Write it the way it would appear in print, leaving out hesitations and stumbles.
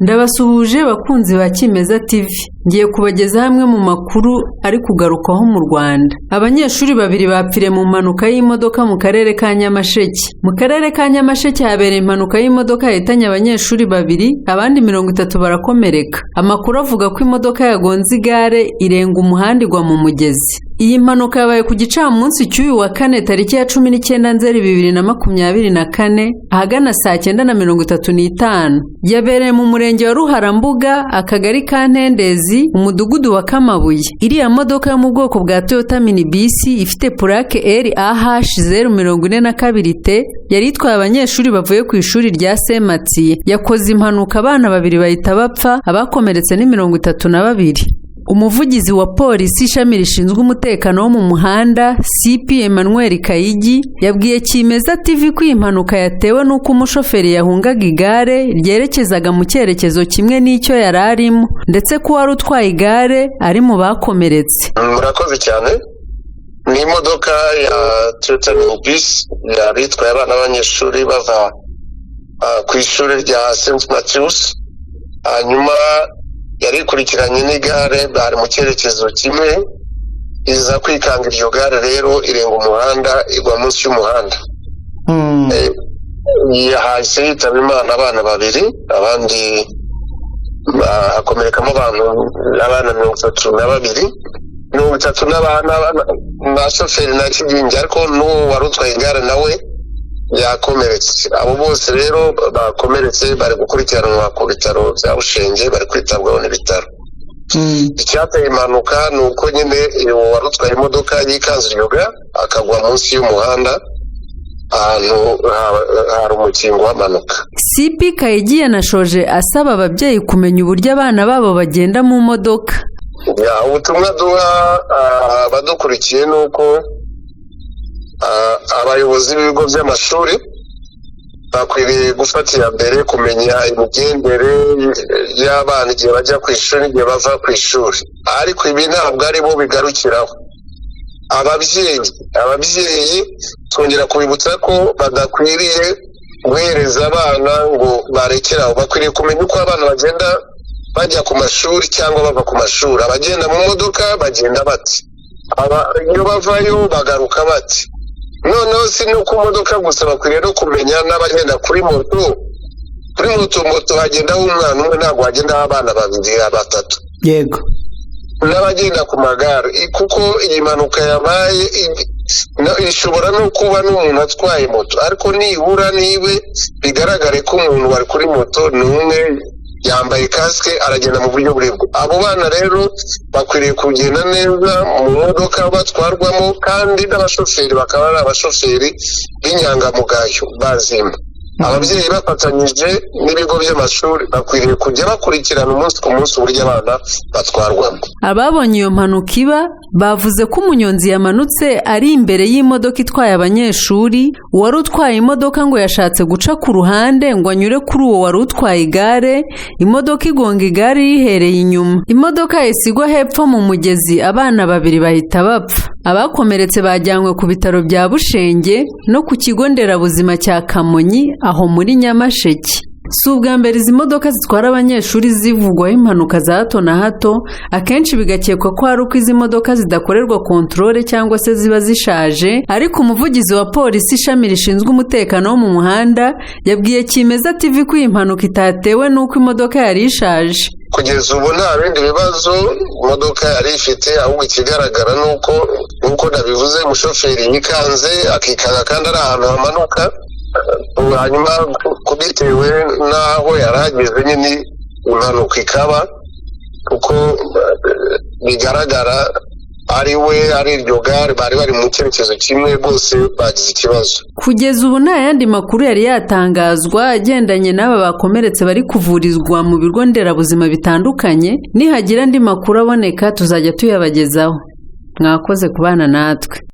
Ndabasuhuje bakunzi ba Kimeza TV. Ngiye kubagezaho amwe mu makuru ari kugarukwaho mu Rwanda. Abanyeshuri babiri bapfiriye mu mpanuka y'imodoka mu karere ka Nyamasheke. Mu karere ka Nyamasheke habereye impanuka y'imodoka yahitanye abanyeshuri babiri, abandi 30 barakomereka. Amakuru avuga ko imodoka yagonze igare irenga umuhanda igwa mu mugezi. Iyi mpanuka yabaye ku gicamunsi cy'uyu wa kane tariki ya 19 Nzeri 2024 ahagana saa 9:35. Yabereye mu murenge wa Ruharambuga, akagari ka Ntendezi, umudugudu wa Kamabuye. Iriya modoka yo mu bwoko bwa Toyota minibus ifite purake RAH 042 T yari itwaye abanyeshuri bavuye ku ishuri rya Sematiye. Yakoze impanuka abana babiri bahita bapfa, abakomeretse ni 32. Umuvugizi wa polisi ishami rishinzwe umutekano wo mu muhanda CP Emmanuel Kayigi yabwiye Kimeza TV ko iyi mpanuka yatewe n'uko umushoferi yahungaga igare ryerekezaga mu cyerekezo kimwe n'icyo yari arimo, ndetse ko uwari utwaye igare ari mu bakomeretse. Murakoze cyane. Ni imodoka ya Toyota minibus yari itwaye abana b'abanyeshuri bava ku ishuri rya St Matthews, hanyuma yari ikurikiranye n'igare, bari mu cyerekezo kimwe, iza kwikanga iryo gare rero irenga umuhanda igwa munsi y'umuhanda. Hahise hitaba Imana abana babiri, abandi hakomerekamo abantu abana 32, 30 na shoferi na kigingi, ariko n'uwo wari utwaye igare nawe yakomeretse. Abo bose rero bakomeretse bari gukurikiranwa ku bitaro bya Bushenge, bari kwitabwaho n'ibitaro. Icyateye impanuka ni uko nyine uwo wari utwaye imodoka yikanze iryo gare akagwa munsi y'umuhanda ahantu hari umukingo w'amanuka. CP Kayigi yanashoje asaba ababyeyi kumenya uburyo abana babo bagenda mu modoka. Ubutumwa duha abadukurikiye ni uko abayobozi b'ibigo by'amashuri bakwiriye gufata iya mbere kumenya imigendere y'abana igihe bajya ku ishuri n'igihe bava ku ishuri, ariko ibi ntabwo ari bo bigarukiraho. Ababyeyi twongera kubibutsa ko badakwiriye guhereza abana ngo barekere aho. Bakwiriye kumenya uko abana bagenda bajya ku mashuri cyangwa bava ku mashuri. Abagenda mu modoka bagenda bati, iyo bavayo bagaruka bati. Noneho si no ku modoka gusa, bakwiriye no kumenya n'abagenda kuri moto. Kuri moto hagendaho umwana umwe, ntabwo hagendaho abana babiri, batatu. N'abagenda ku magare, kuko iyi mpanuka yabaye ishobora no kuba n'umuntu atwaye moto, ariko nibura nibe bigaragare ko umuntu wari kuri moto ni umwe, yambaye kasike, aragenda mu buryo burebwa. Abo bana rero bakwiriye kugenda neza mu modoka batwarwamo, kandi n'abashoferi bakaba ari abashoferi b'inyangamugayo bazima. Ababyeyi bafatanyije n'ibigo by'amashuri bakwiriye kujya bakurikirana umunsi ku munsi uburyo abana batwarwamo. Ababonye iyo mpanuka iba bavuze ko umunyonzi yamanutse ari imbere y'imodoka itwaye abanyeshuri. Uwari utwaye imodoka ngo yashatse guca ku ruhande ngo anyure kuri uwo wari utwaye igare, imodoka igonga igare yihereye inyuma. Imodoka yahise igwa hepfo mu mugezi, abana babiri bahita bapfa. Abakomeretse bajyanywe ku bitaro bya Bushenge no ku kigo nderabuzima cya Kamonyi aho muri Nyamasheke. Si ubwa mbere izi modoka zitwara abanyeshuri zivugwaho impanuka za hato na hato, akenshi bigakekwa ko ari uko izi modoka zidakorerwa contrôle cyangwa se ziba zishaje. Ariko umuvugizi wa polisi ishami rishinzwe umutekano wo mu muhanda yabwiye Kimeza TV ko iyi mpanuka itatewe n'uko imodoka yari ishaje. Kugeza ubu nta bindi bibazo imodoka yari ifite, ahubwo ikigaragara ni uko, nk'uko nabivuze, umushoferi yikanze, akikanga kandi ari ahantu hamanuka, hanyuma bitewe n'aho yari ageze nyine impanuka ikaba, kuko bigaragara ari we ari iryo gare bari bari mu cyerekezo kimwe, bose bagize ikibazo. Kugeza ubu nta yandi makuru yari yatangazwa agendanye n'aba bakomeretse bari kuvurizwa mu bigo nderabuzima bitandukanye. Nihagira andi makuru aboneka tuzajya tuyabagezaho. Mwakoze kubana natwe.